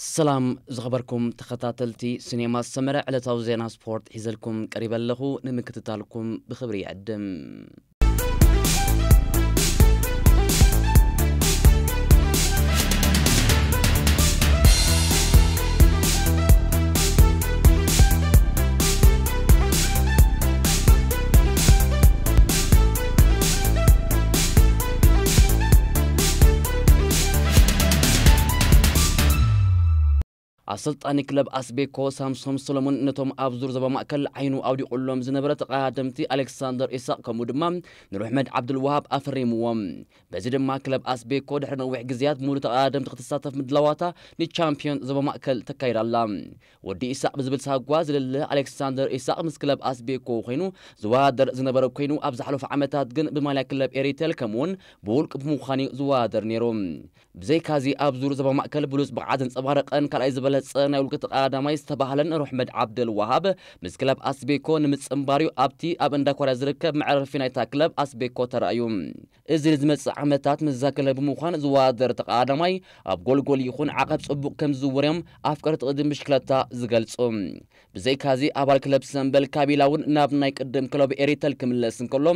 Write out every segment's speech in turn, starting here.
ሰላም ዝኸበርኩም ተኸታተልቲ ሲኔማ ሰመረ፣ ዕለታዊ ዜና ስፖርት ሒዘልኩም ቀሪበ ኣለኹ። ንምክትታልኩም ብኽብሪ ይዕድም። ኣሰልጣኒ ክለብ ኣስቤኮ ሳምሶም ሰሎሞን ነቶም ኣብ ዙር ዞባ ማእከል ዓይኑ ኣውዲቑሎም ዝነበረ ተቐዳደምቲ ኣሌክሳንደር ኢሳቕ ከምኡ ድማ ኑርኣሕመድ ዓብዱልዋሃብ ኣፈሪምዎም። በዚ ድማ ክለብ ኣስቤኮ ድሕሪ ነዊሕ ግዜያት ሙሉ ተቐዳደምቲ ክትሳተፍ ምድላዋታ ንቻምፒዮን ዞባ ማእከል ተካይዳ ኣላ። ወዲ ኢሳቕ ብዝብል ሳጓ ዝልለ ኣሌክሳንደር ኢሳቕ ምስ ክለብ ኣስቤኮ ኮይኑ ዝወዳደር ዝነበረ ኮይኑ፣ ኣብ ዝሓለፉ ዓመታት ግን ብማልያ ክለብ ኤሪቴል ከምኡውን ብውልቂ ብምዃን እዩ ዝወዳደር ነይሩ። ብዘይካዚ ኣብ ዙር ዞባ ማእከል ብሉጽ ብቕዓት ዘንጸባረቐን ካልኣይ ዝበለጸ ናይ ውልቂ ተቐዳዳማይ ዝተባህለን ሩሕመድ ዓብደል ዋሃብ ምስ ክለብ ኣስቤኮ ንምጽንባር እዩ ኣብቲ ኣብ እንዳ ኮርያ ዝርከብ መዕረፊ ናይታ ክለብ ኣስቤኮ ተራእዩ። እዚ ንዝመጽእ ዓመታት ምስዛ ክለብ ብምዃን ዝወዳደር ተቐዳዳማይ ኣብ ጎልጎል ይኹን ዓቐብ ጽቡቕ ከም ዝዝውር እዮም ኣፍቀርቲ ቅድም ብሽክለታ ዝገልጹ። ብዘይካዚ ኣባል ክለብ ሰምበል ካቢላ እውን ናብ ናይ ቅድም ክለብ ኤሪተል ክምለስ እንከሎ፣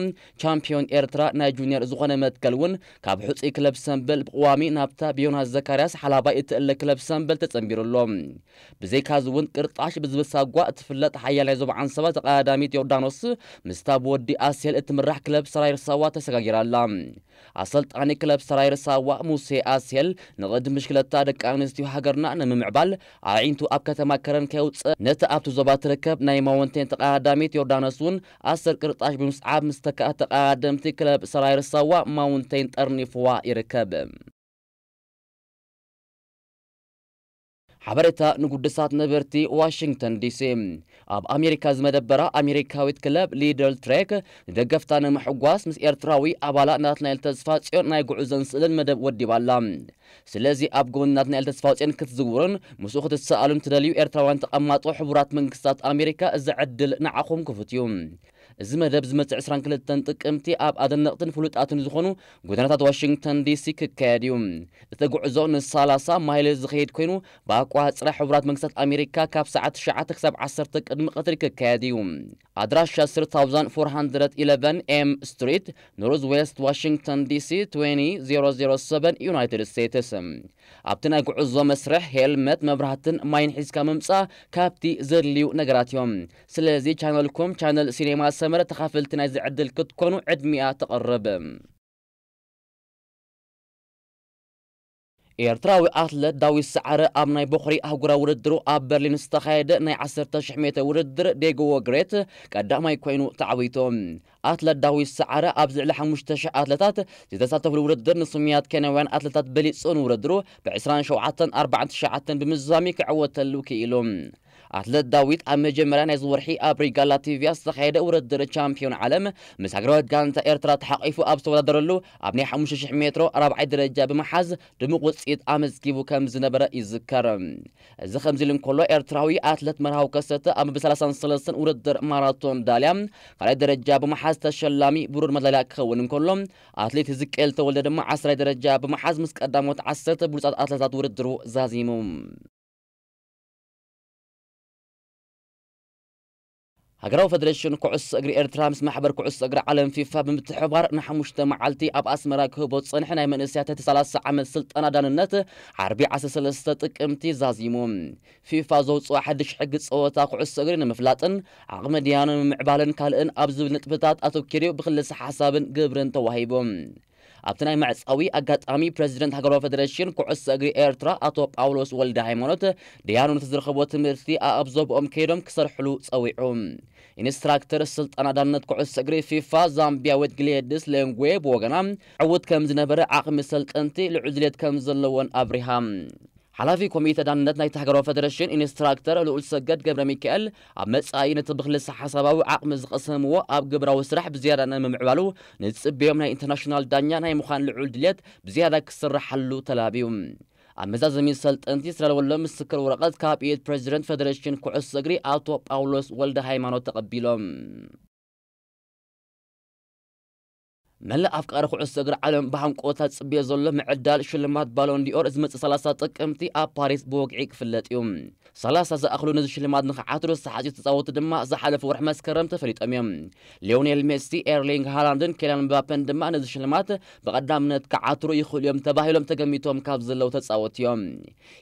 ቻምፒዮን ኤርትራ ናይ ጁኒየር ዝኾነ መትከል እውን ካብ ሕጹይ ክለብ ሰምበል ብቕዋሚ ናብታ ብዮናስ ዘካርያስ ሓላባይ እትእለ ክለብ ሰምበል ተጸንቢሩ ኣሎ። ብዘይካዚ እውን ቅርጣሽ ብዝብል ሳጓ እትፍለጥ ሓያል ናይ ዞባ ዓንሰባ ተቐዳዳሚት ዮርዳኖስ ምስታ ብወዲ ኣስሄል እትምራሕ ክለብ ሰራይር ሳዋ ተሰጋጊራ ኣላ። ኣሰልጣኒ ክለብ ሰራይር ሳዋ ሙሴ ኣስሄል ንቕድም ብሽክለታ ደቂ ኣንስትዮ ሃገርና ንምምዕባል ኣዒንቱ ኣብ ከተማ ከረን ከየውፅእ ነቲ ኣብቲ ዞባ ትርከብ ናይ ማውንቴን ተቐዳዳሚት ዮርዳኖስ እውን ኣሰር ቅርጣሽ ብምስዓብ ምስ ተካእት ተቐዳደምቲ ክለብ ሰራይር ሳዋ ማውንቴን ጠርኒፍዋ ይርከብ። ሓበሬታ ንጉዱሳት ነበርቲ ዋሽንግተን ዲሲ። ኣብ ኣሜሪካ ዝመደበራ ኣሜሪካዊት ክለብ ሊድል ትሬክ ንደገፍታ ንምሕጓስ ምስ ኤርትራዊ ኣባላ ናትናኤል ተስፋ ጽዮን ናይ ጉዕዞን ስእልን መደብ ወዲባ ኣላ። ስለዚ ኣብ ጎኒ ናትናኤል ተስፋ ጽዮን ክትዝውሩን ምስኡ ክትሰኣሉን ትደልዩ ኤርትራውያን ተቐማጦ ሕቡራት መንግስታት ኣሜሪካ እዚ ዕድል ንዓኹም ክፉት እዩ። እዚ መደብ ዝመጽእ ዕስራን ክልተን ጥቅምቲ ኣብ ኣደነቕትን ፍሉጣትን ዝኾኑ ጎደናታት ዋሽንግተን ዲሲ ክካየድ እዩ። እቲ ጉዕዞ ን30 ማይል ዝኸይድ ኮይኑ፣ ብኣቋጽራ ሕቡራት መንግስታት ኣሜሪካ ካብ ሰዓት ትሽዓተ ክሳብ ዓሰርተ ቅድሚ ቀትሪ ክካየድ እዩ። ኣድራሻ ስሪ ታውዛንድ ፎር ሃንድረድ ኢለቨን ኤም ስትሪት፣ ኖርዝ ዌስት ዋሽንግተን ዲሲ፣ ትዌንቲ ዜሮ ዜሮ ሰቨን፣ ዩናይትድ ስቴትስ። ኣብቲ ናይ ጉዕዞ መስርሕ ሄልመት፣ መብራህትን ማይን ሒዝካ ምምጻእ ካብቲ ዘድልዩ ነገራት እዮም። ስለዚ ቻነልኩም፣ ቻነል ሲኔማ ሰመረ፣ ተኻፈልቲ ናይዚ ዕድል ክትኮኑ ዕድሚኣ ተቐርብ። ኤርትራዊ ኣትለት ዳዊት ሰዓረ ኣብ ናይ ቦኽሪ ኣህጉራዊ ውድድሩ ኣብ በርሊን ዝተኻየደ ናይ ዓሰርተ ሽሕ ሜትር ውድድር ዴጎ ግሬት ቀዳማይ ኮይኑ ተዓዊቱ። ኣትለት ዳዊት ሰዓረ ኣብዚ ልዕሊ ሓሙሽተ ሽሕ ኣትለታት ዝተሳተፍሉ ውድድር ንስሙያት ኬንያውያን ኣትለታት በሊጹ ንውድድሩ ብ ዕስራን ሸውዓተን ኣርባዕን ትሽዓተን ብምዝዛም ክዕወተሉ ክኢሉ። ኣትለት ዳዊት ኣብ መጀመርያ ናይዚ ወርሒ ኣብ ሪጋ ላቲቪያ ዝተኻየደ ውድድር ቻምፒዮን ዓለም ምስ ሃገራዊት ጋንታ ኤርትራ ተሓቒፉ ኣብ ዝተወዳደረሉ ኣብ ናይ ሓሙሽተ ሽሕ ሜትሮ ራብዓይ ደረጃ ብምሓዝ ድሙቕ ውፅኢት ኣመዝጊቡ ከም ዝነበረ ይዝከር። እዚ ከምዚ ኢሉ እንከሎ፣ ኤርትራዊ ኣትለት መርሃዊ ከሰተ ኣብ ብ ሰላሳን ሰለስተን ውድድር ማራቶን ዳልያ ካልኣይ ደረጃ ብምሓዝ ተሸላሚ ብሩር መዳልያ ክኸውን እንከሎ፣ ኣትሌት ህዝቅኤል ተወልደ ድማ ዓስራይ ደረጃ ብምሓዝ ምስ ቀዳሞት ዓሰርተ ብሉጻት ኣትለታት ውድድሩ ዛዚሙ። ሃገራዊ ፈደሬሽን ኩዕሶ እግሪ ኤርትራ ምስ ማሕበር ኩዕሶ እግሪ ዓለም ፊፋ ብምትሕብባር ንሓሙሽተ መዓልቲ ኣብ ኣስመራ ክህቦ ዝጸንሐ ናይ መንእሰያት ትሕቲ ሰላሳ ዓመት ስልጠና ዳንነት ዓርቢ ዓሰርተ ሰለስተ ጥቅምቲ ዛዚሙ። ፊፋ ዘውጽኦ ሓድሽ ሕጊ ጸወታ ኩዕሶ እግሪ ንምፍላጥን ዓቕሚ ድያኑ ንምምዕባልን ካልእን ኣብ ዝብል ንጥብታት ኣተኪሩ ብክልሰ ሓሳብን ግብርን ተዋሂቡ። ኣብቲ ናይ መዕጸዊ ኣጋጣሚ ፕረዚደንት ሃገራዊ ፈደሬሽን ኩዕሶ እግሪ ኤርትራ ኣቶ ጳውሎስ ወልደ ሃይማኖት፣ ደያኑ ነቲ ዝረኸብዎ ትምህርቲ ኣኣብ ዞብኦም ከይዶም ክሰርሕሉ ጸዊዑ። ኢንስትራክተር ስልጠና ዳንነት ኩዕሶ እግሪ ፊፋ ዛምቢያዊት ግሌድስ ሌንጉዌ ብወገና፣ ዕዉት ከም ዝነበረ፣ ዓቕሚ ሰልጠንቲ ልዑል ድሌት ከም ዘለዎን ኣብሪሃ። ሓላፊ ኮሚተ ዳንነት ናይቲ ሃገራዊ ፈደረሽን ኢንስትራክተር ልኡል ሰገድ ገብረ ሚካኤል፣ ኣብ መጻኢ ነቲ ብክልሰ ሓሳባዊ ዓቕሚ ዝቐሰምዎ ኣብ ግብራዊ ስራሕ ብዝያዳ ንምምዕባሉ ንጽብዮም ናይ ኢንተርናሽናል ዳኛ ናይ ምዃን ልዑል ድልየት ብዝያዳ ክስራሓሉ ተላብዩ። ኣብ መዛዘሚ ሰልጠንቲ ዝተዳለወሎም ምስክር ወረቐት ካብ ኢድ ፕረዚደንት ፈደረሽን ኩዕሶ እግሪ ኣቶ ጳውሎስ ወልደ ሃይማኖት ተቐቢሎም። መላእ ኣፍቃሪ ኩዕሶ እግሪ ዓለም ብሃንቆታ ዝጽበዮ ዘሎ ምዕዳል ሽልማት ባሎን ዲኦር ዝመጽእ ሰላሳ ጥቅምቲ ኣብ ፓሪስ ብወግዒ ክፍለጥ እዩ። ሰላሳ ዝኣኽሉ ነዚ ሽልማት ንኽዓትሩ ዝተሓጽዩ ተጻወቱ ድማ ዝሓለፈ ወርሒ መስከረም ተፈሊጦም እዮም። ሊዮኔል ሜሲ፣ ኤርሊንግ ሃላንድን ኬልያን ምባፔን ድማ ነዚ ሽልማት ብቐዳምነት ክዓትሩ ይኽእሉ እዮም ተባሂሎም ተገሚቶም ካብ ዘለዉ ተጻወቱ እዮም።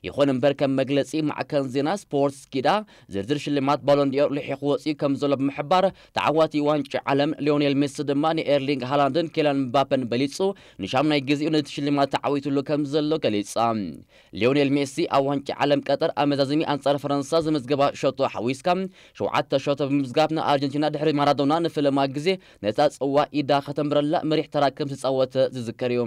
ይኹን እምበር ከም መግለጺ ማዕከን ዜና ስፖርትስ ጊዳ ዝርዝር ሽልማት ባሎን ዲኦር ልሒኹ ወጺኡ ከም ዘሎ ብምሕባር ተዓዋቲ ዋንጫ ዓለም ሊዮኔል ሜሲ ድማ ንኤርሊንግ ሃላንድን ኬልያን ምባፔን በሊጹ ንሻምናይ ግዜኡ ነቲ ሽልማት ተዓዊትሉ ከም ዘሎ ገሊጻ። ሊዮኔል ሜሲ ኣብ ዋንጫ ዓለም ቀጠር ኣብ መዛዘሚ ኣንጻር ፈረንሳ ዝመዝገባ ሸቶ ሓዊስካ ሸውዓተ ሸቶ ብምምዝጋብ ንኣርጀንቲና ድሕሪ ማራዶና ንፈለማ ግዜ ነታ ጽዋ ኢዳ ከተንብረላ መሪሕ ተራ ከም ዝተጻወተ ዝዝከር እዩ።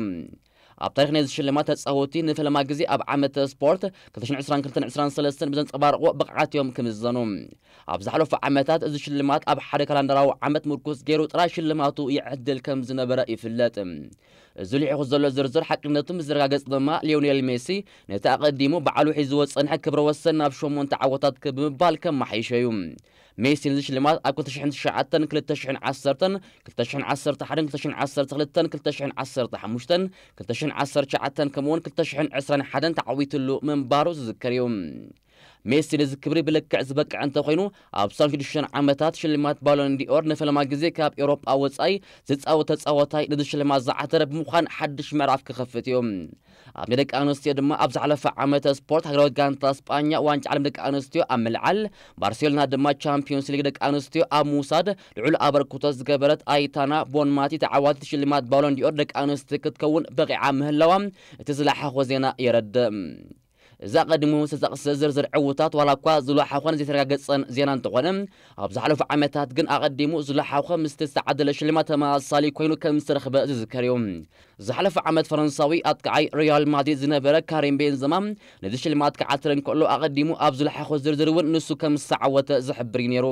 ኣብ ታሪኽ ናይዚ ሽልማት ተጻወቲ ንፈለማ ግዜ ኣብ ዓመተ ስፖርት ክልተ ሽሕን ዕስራን ክልተን ዕስራን ሰለስተን ብዘንጸባረቕዎ ብቕዓት እዮም ክምዘኑ። ኣብ ዝሓለፉ ዓመታት እዚ ሽልማት ኣብ ሓደ ካላንደራዊ ዓመት ምርኩስ ገይሩ ጥራይ ሽልማቱ ይዕድል ከም ዝነበረ ይፍለጥ። እዚ ልሒኹ ዘሎ ዝርዝር ሓቅነቱ ምስ ዘረጋገጸ ድማ ሊዮኔል ሜሲ ነቲ ኣቐዲሙ ባዕሉ ሒዝዎ ዝጸንሐ ክብረ ወሰን ናብ ሸሞንተ ዓወታት ክብ ብምባል ከመሓይሾ እዩ። ሜሲ ነዚ ሽልማት ኣብ ክልተ ሽሕን ትሽዓተን፣ ክልተ ሽሕን ዓሰርተን፣ ክልተ ሽሕን ዓሰርተ ሓደን፣ ክልተ ሽሕን ዓሰርተ ክልተን፣ ክልተ ሽሕን ዓሰርተ ሓሙሽተን፣ ክልተ ሽሕን ዓሰርተ ትሽዓተን ከምኡውን ክልተ ሽሕን ዕስራን ሓደን ተዓዊትሉ ምንባሩ ዝዝከር እዩ። ሜሲ ነዚ ክብሪ ብልክዕ ዝበቅዐ እንተኾይኑ ኣብ ሰላሳን ሽዱሽተን ዓመታት ሽልማት ባሎን ዲኦር ንፈለማ ግዜ ካብ ኤውሮጳ ወጻኢ ዝጻወት ተጻዋታይ ነዚ ሽልማት ዝዓተረ ብምዃን ሓድሽ ምዕራፍ ክኸፍት እዩ። ኣብ ናይ ደቂ ኣንስትዮ ድማ ኣብ ዝሓለፈ ዓመተ ስፖርት ሃገራዊት ጋንታ ስጳኛ ዋንጫ ዓለም ደቂ ኣንስትዮ ኣብ ምልዓል፣ ባርሴሎና ድማ ቻምፒዮንስ ሊግ ደቂ ኣንስትዮ ኣብ ምውሳድ ልዑል ኣበርክቶ ዝገበረት ኣይታና ቦንማቲ ተዓዋቲት ሽልማት ባሎን ዲኦር ደቂ ኣንስትዮ ክትከውን በቒዓ ምህላዋ እቲ ዝለሓኾ ዜና የረድእ። እዚ ኣቐዲሙ ዝተጠቕሰ ዝርዝር ዕውታት ዋላ እኳ ዝለሓኾን ዘይተረጋገጸን ዜና እንተኾነ፣ ኣብ ዝሓለፉ ዓመታት ግን ኣቐዲሙ ዝለሓኾ ምስቲ ዝተዓደለ ሽልማት ተመሳሳሊ ኮይኑ ከም ዝተረኽበ ዝዝከር እዩ። ዝሓለፈ ዓመት ፈረንሳዊ ኣጥቃዓይ ሪያል ማድሪድ ዝነበረ ካሪም ቤንዘማ ነዚ ሽልማት ክዓትር እንከሎ ኣቐዲሙ ኣብ ዝለሓኾ ዝርዝር እውን ንሱ ከም ዝተዓወተ ዝሕብር እዩ ነይሩ።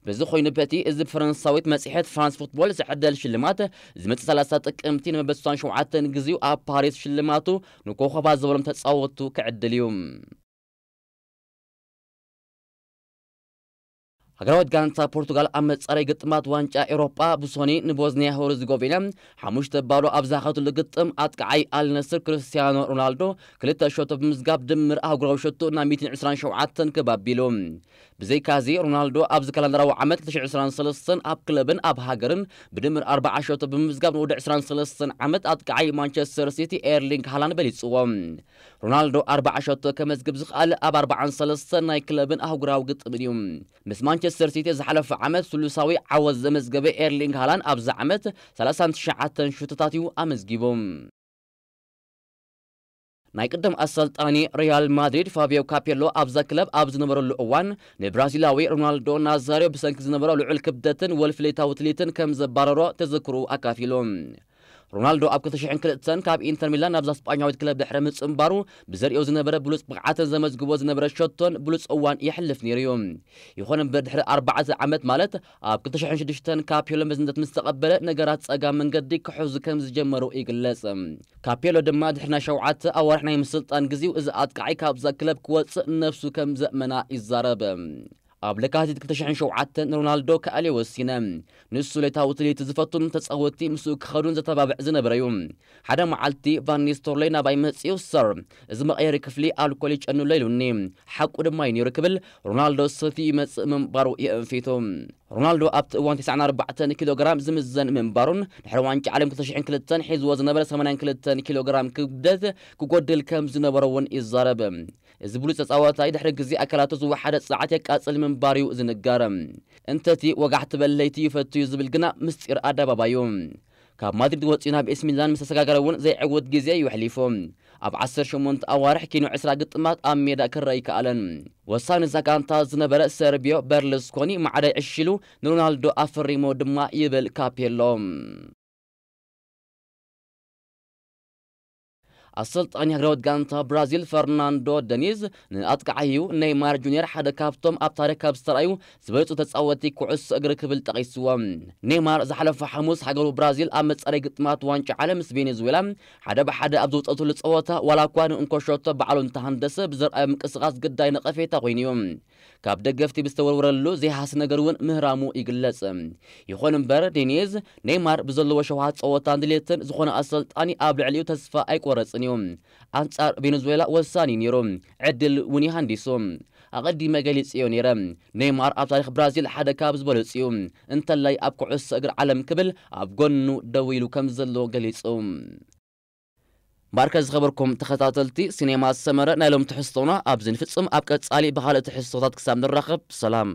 በዚ ኮይኑ በቲ እዚ ብፈረንሳዊት መጽሔት ፍራንስ ፉትቦል ዝዕደል ሽልማት ዝመጽእ ሰላሳ ጥቅምቲ ንመበል ሸውዓተን ግዜኡ ኣብ ፓሪስ ሽልማቱ ንኮኸባት ዝበሎም ተጻወቱ ክዕድል እዩ። ሃገራዊት ጋንታ ፖርቱጋል ኣብ መጻረይ ግጥማት ዋንጫ ኤውሮጳ ብሶኒ ንቦዝኒያ ሄርዘጎቪና ሓሙሽተ ባዶ ኣብ ዝሃኸትሉ ግጥም ኣጥቃዓይ ኣልነስር ክርስቲያኖ ሮናልዶ ክልተ ሸቶ ብምዝጋብ ድምር ኣህጉራዊ ሸቶ ናብ ሚእትን ዕስራን ሸውዓተን ክብ ኣቢሉ። ብዘይካዚ ሮናልዶ ኣብዚ ካላንደራዊ ዓመት ክልተ ሽሕን ዕስራን ሰለስተን ኣብ ክለብን ኣብ ሃገርን ብድምር ኣርባዓ ሸቶ ብምዝጋብ ንውድድር ዕስራን ሰለስተን ዓመት ኣጥቃዓይ ማንቸስተር ሲቲ ኤርሊንግ ሃላንድ በሊጽዎ። ሮናልዶ ኣርባዓ ሸቶ ከመዝግብ ዝኽኣለ ኣብ ኣርባዓን ሰለስተን ናይ ክለብን ኣህጉራዊ ግጥምን እዩ። ምስ ማንቸስተር ሲቲ ዝሓለፈ ዓመት ስሉሳዊ ዓወት ዘመዝገበ ኤርሊንግ ሃላንድ ኣብዚ ዓመት ሰላሳን ትሽዓተን ሽቶታት እዩ ኣመዝጊቡ። ናይ ቅድም ኣሰልጣኒ ሪያል ማድሪድ ፋቢዮ ካፔሎ ኣብዛ ክለብ ኣብ ዝነበረሉ እዋን ንብራዚላዊ ሮናልዶ ናዛሪዮ ብሰንኪ ዝነበሮ ልዑል ክብደትን ወልፊ ሌታዊ ትሊትን ከም ዘባረሮ ተዘክሩ ኣካፊሉ። ሮናልዶ ኣብ ክልተ ሽሕን ክልተን ካብ ኢንተር ሚላን ናብዛ ስጳኛዊት ክለብ ድሕሪ ምጽንባሩ ብዘርእዮ ዝነበረ ብሉጽ ብቕዓትን ዘመዝግቦ ዝነበረ ሸቶን ብሉጽ እዋን የሕልፍ ነይሩ እዩ። ይኹን እምበር ድሕሪ ኣርባዕተ ዓመት ማለት ኣብ ክልተ ሽሕን ሽዱሽተን ካፔሎ መዝነት ምስ ተቐበለ ነገራት ጸጋም መንገዲ ክሕዙ ከም ዝጀመሩ ይግለጽ። ካፔሎ ድማ ድሕሪ ናይ ሸውዓተ ኣዋርሕ ናይ ምስልጣን ግዜኡ እዚ ኣጥቃዓይ ካብዛ ክለብ ክወጽእ ነፍሱ ከም ዘእመና ይዛረብ። ኣብ ለካቲት ክልተ ሽሕን ሸውዓተን ሮናልዶ ክኣልዮ ወሲነ። ንሱ ሌታዊ ትልሂት ዝፈቱን ተጻወትቲ ምስኡ ክኸዱን ዘተባብዕ ዝነበረ እዩ። ሓደ መዓልቲ ቫን ኒስተርሎይ ናባይ መጺኡ፣ "ሰር፣ እዚ መቐየሪ ክፍሊ ኣልኮል ይጨኑ ኣሎ" ኢሉኒ። ሓቁ ድማ እዩ ነይሩ ክብል ሮናልዶ ሰትዩ ይመጽእ ምንባሩ የእንፊቱ። ሮናልዶ ኣብቲ እዋን ተስዓን ኣርባዕተን ኪሎ ግራም ዝምዘን ምንባሩን ድሕሪ ዋንጫ ዓለም ክልተ ሽሕን ክልተን ሒዝዎ ዝነበረ ሰማንያን ክልተን ኪሎ ግራም ክብደት ክጎድል ከም ዝነበሮ እውን ይዛረብ። እዚ ብሉጽ ተጻዋታይ ድሕሪ ግዜ ኣካላቱ ዝወሓደ ጸዓት የቃጽል ምንባር እዩ ዝንገር። እንተቲ ወጋሕ ትበል ለይቲ ይፈቱ እዩ ዝብል ግና ምስጢር ኣደባባይ እዩ። ካብ ማድሪድ ወጺኡ ናብ ኤሲ ሚላን ምስ ተሰጋገረ እውን ዘይዕውት ግዜ እዩ ኣሕሊፉ። ኣብ ዓሰርተ ሸሞንተ ኣዋርሕ ኪኖ ዕስራ ግጥማት ኣብ ሜዳ ክረኣ ኣይከኣለን። ወሳኒ እዛ ጋንታ ዝነበረ ሰርቢዮ በርሉስኮኒ ማዕረ ዕሽሉ ንሮናልዶ ኣፈሪሞ ድማ ይብል ካፔሎ። ኣሰልጣኒ ሃገራዊት ጋንታ ብራዚል ፈርናንዶ ደኒዝ ንኣጥቃዓዩ ኔይማር ጁኒየር ሓደ ካብቶም ኣብ ታሪኽ ካብ ዝተረኣዩ ዝበለጹ ተጻወቲ ኩዕሶ እግሪ ክብል ጠቒስዎ። ኔይማር ዝሓለፈ ሓሙስ ሃገሩ ብራዚል ኣብ መጻረይ ግጥማት ዋንጫ ዓለም ምስ ቬኔዙዌላ ሓደ ብሓደ ኣብ ዘውጸእትሉ ጸወታ ዋላ እኳ ንእንኮ ሸቶ ባዕሉ እንተሃንደሰ ብዘርኣዮ ምንቅስቓስ ግዳይ ነቐፌታ ኮይኑ እዩ። ካብ ደገፍቲ ብዝተወርወረሉ ዘይሃሲ ነገር እውን ምህራሙ ይግለጽ። ይኹን እምበር ዴኒዝ ኔይማር ብዘለዎ ሸውሃት ጸወታን ድሌትን ዝኾነ ኣሰልጣኒ ኣብ ልዕሊኡ ተስፋ ኣይቆረጽን እዩ። ኣንጻር ቬኔዙዌላ ወሳኒ ነይሩ። ዕድል እውን ይሃንዲሱ። ኣቐዲመ ገሊጽዮ ነይረ። ኔይማር ኣብ ታሪኽ ብራዚል ሓደ ካብ ዝበለጹ እዩ። እንተላይ ኣብ ኩዕሶ እግሪ ዓለም ክብል ኣብ ጎኑ ደው ኢሉ ከም ዘሎ ገሊጹ። ማርከ ዝኸበርኩም ተኸታተልቲ ሲኔማ ሰመረ ናይ ሎም ትሕዝቶና ኣብዚ ንፍጽም። ኣብ ቀጻሊ ብኻልእ ትሕዝቶታት ክሳብ ንራኸብ ሰላም።